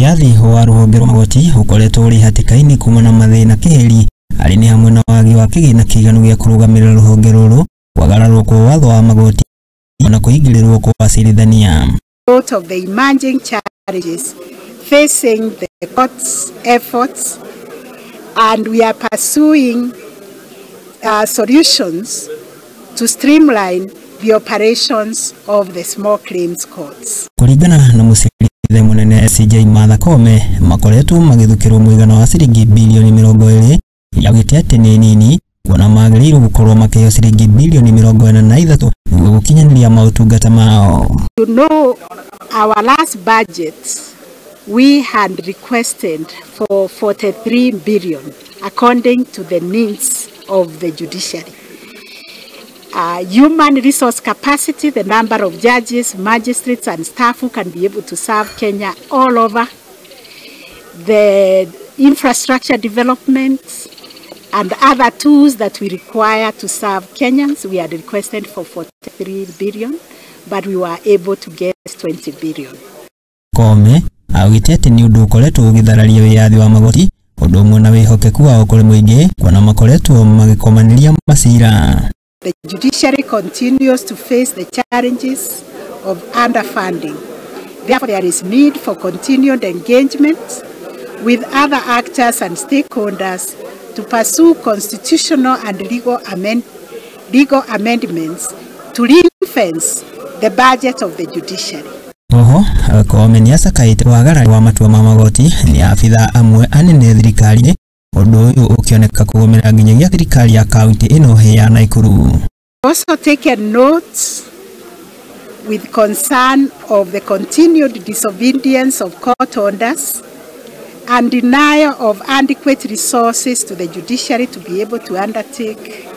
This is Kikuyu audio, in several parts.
Wĩyathi wa rũhonge rwa magoti ũkoretwo ũrĩ hatĩka-inĩ kumana na mathĩna kĩheri arĩ nĩ hamwe na wagi wa kĩgĩna kĩiganu gĩa kũrũgamĩrĩra rũhonge rũrũ, kwagararwo kwa watho wa magoti na kũingĩrĩrwo kwa acirithania. Note of the emerging challenges facing the court's efforts, and we are pursuing solutions to streamline the operations of the small claims courts. Kũringana na mũcirithania mũnene CJ Martha Koome, makoretwo magĩthukĩrwo mũigana wa ciringi bilioni 20 yaugĩte atĩ nĩ nini kuona magĩrĩirwo gũkorwo makĩheo ciringi bilioni 43 nĩguo gũkinyanĩria maũtungata mao. You know, our last budget we had requested for 43 billion according to the needs of the judiciary. Human resource capacity, the number of judges, magistrates and staff who can be able to serve Kenya all over, the infrastructure development and other tools that we require to serve Kenyans. We had requested for 43 billion, but we were able to get 20 billion. Koome augĩte atĩ nĩ ũndũ ũkoretwo ũgĩthararia wĩyathi wa magoti ũndũ ũmwe na wĩhokeku wao kũrĩ mũingĩ kuona makoretwo magĩkomanĩria macira. The judiciary continues to face the challenges of underfunding. Therefore, there is need for continued engagement with other actors and stakeholders to pursue constitutional and legal amendments to ring-fence the budget of the judiciary. Oho, Koome nĩacakaĩte wagarari wa matua ma magoti nĩ abithaa amwe anene thirikari-inĩ, ũndũ ũyũ ũkĩoneka kũgũmĩra nginyagia thirikari ya kaunti ĩno ya Nakuru. Also taken note with concern of the continued disobedience of court orders and denial of adequate resources to the judiciary to be able to undertake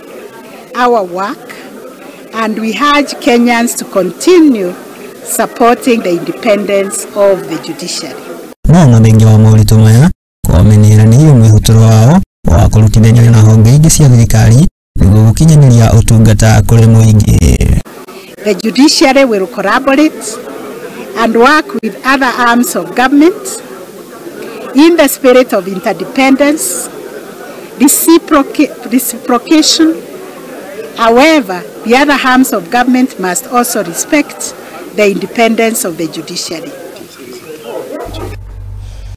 our work, and we urge Kenyans to continue supporting the independence of the judiciary. No na thengia wa moritũ maya, Koome nĩeranĩire mwĩhũtũro wao wa kũrutithania na honge ingĩ cia thirikari nĩguo gũkinyanĩria ũtungata kũrĩ mũingĩ. The judiciary will collaborate and work with other arms of government in the spirit of interdependence, reciprocation. However, the other arms of government must also respect the independence of the judiciary.